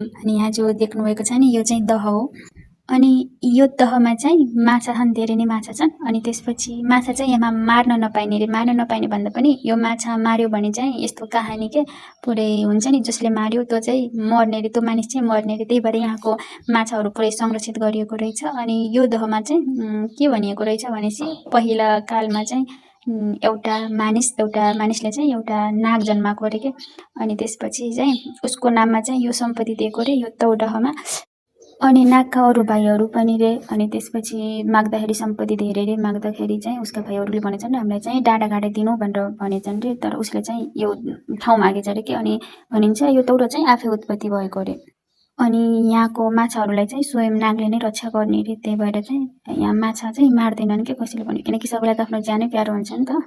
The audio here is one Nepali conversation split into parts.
अनि यहाँ जो देख्नुभएको छ नि यो चाहिँ दह हो। अनि यो दहमा चाहिँ माछा छन्, धेरै नै माछा छन्। अनि त्यसपछि माछा चाहिँ यहाँ मार्न नपाइने रे, मार्न नपाइने भन्दा पनि यो माछा मार्यो भने चाहिँ यस्तो कहानी के पुरै हुन्छ नि, जसले मार्यो त्यो चाहिँ मर्ने रे, त्यो मानिस चाहिँ मर्ने रे। त्यही भएर यहाँको माछाहरू पुरै संरक्षित गरिएको रहेछ। अनि यो दहमा चाहिँ के भनिएको रहेछ भनेपछि पहिला कालमा चाहिँ एउटा मानिसले चाहिँ एउटा नाग जन्माएको अरे के। अनि त्यसपछि चाहिँ उसको नाममा चाहिँ यो सम्पत्ति दिएको रे यो तौडहमा। अनि नागका अरू भाइहरू पनि रे। अनि त्यसपछि माग्दाखेरि सम्पत्ति धेरै रे, माग्दाखेरि चाहिँ उसका भाइहरूले भनेछन् हामीलाई चाहिँ डाँडा काँडा दिनु भनेर भनेछन् रे। तर उसले चाहिँ यो ठाउँ मागेछ अरे कि। अनि भनिन्छ यो तौडो चाहिँ आफै उत्पत्ति भएको अरे। अनि यहाँको माछाहरूलाई चाहिँ स्वयं नागले नै रक्षा गर्ने रे। त्यही भएर चाहिँ यहाँ माछा चाहिँ मार्दैनन् के कसैले पनि, किनकि सबैलाई त आफ्नो ज्यानै प्यारो हुन्छ नि त।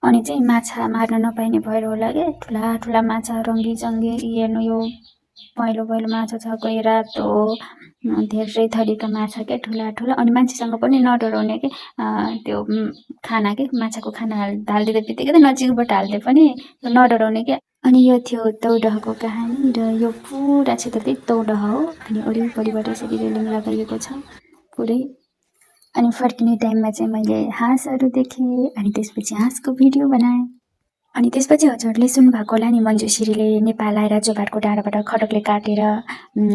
अनि चाहिँ माछा मार्न नपाइने भएर होला के, ठुला ठुला माछा रङ्गी चङ्गी हेर्नु, यो पहेँलो पहेँलो माछा छ, कोही रातो, धेरै थरीका माछा के ठुला ठुला। अनि मान्छेसँग पनि नडराउने के, त्यो खाना के माछाको खाना हालिदिँदा बित्तिकै त नजिकबाट हाल्दै पनि नडराउने के। अनि यो थियो तौडहको कहानी। र यो पुरा क्षेत्र चाहिँ तौडह हो। अनि वरिपरिबाट यसरी रेलिङ लगाइएको छ पुरै। अनि फर्किने टाइममा चाहिँ मैले हाँसहरू देखेँ। अनि त्यसपछि हाँसको भिडियो बनाएँ। अनि त्यसपछि हजुरहरूले सुन्नुभएको होला नि, मञ्जुश्रीले नेपाल आएर जोबारको डाँडाबाट खडकले काटेर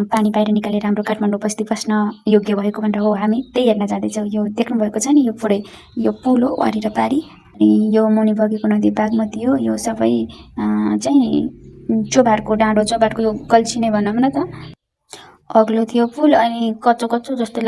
पानी बाहिर निकालेर हाम्रो काठमाडौँ बस्ती बस्न योग्य भएको भनेर। हो, हामी त्यही हेर्न जाँदैछौँ। यो देख्नुभएको छ नि, यो पुरै यो पुल हो वारी र पारी। अनि यो मुनि बगेको नदी बागमती हो। यो सबै चाहिँ चोबारको डाँडो, चोबारको यो गल्छी नै भनौँ न त। अग्लो थियो पुल, अनि कच्चो कच्चो जस्तो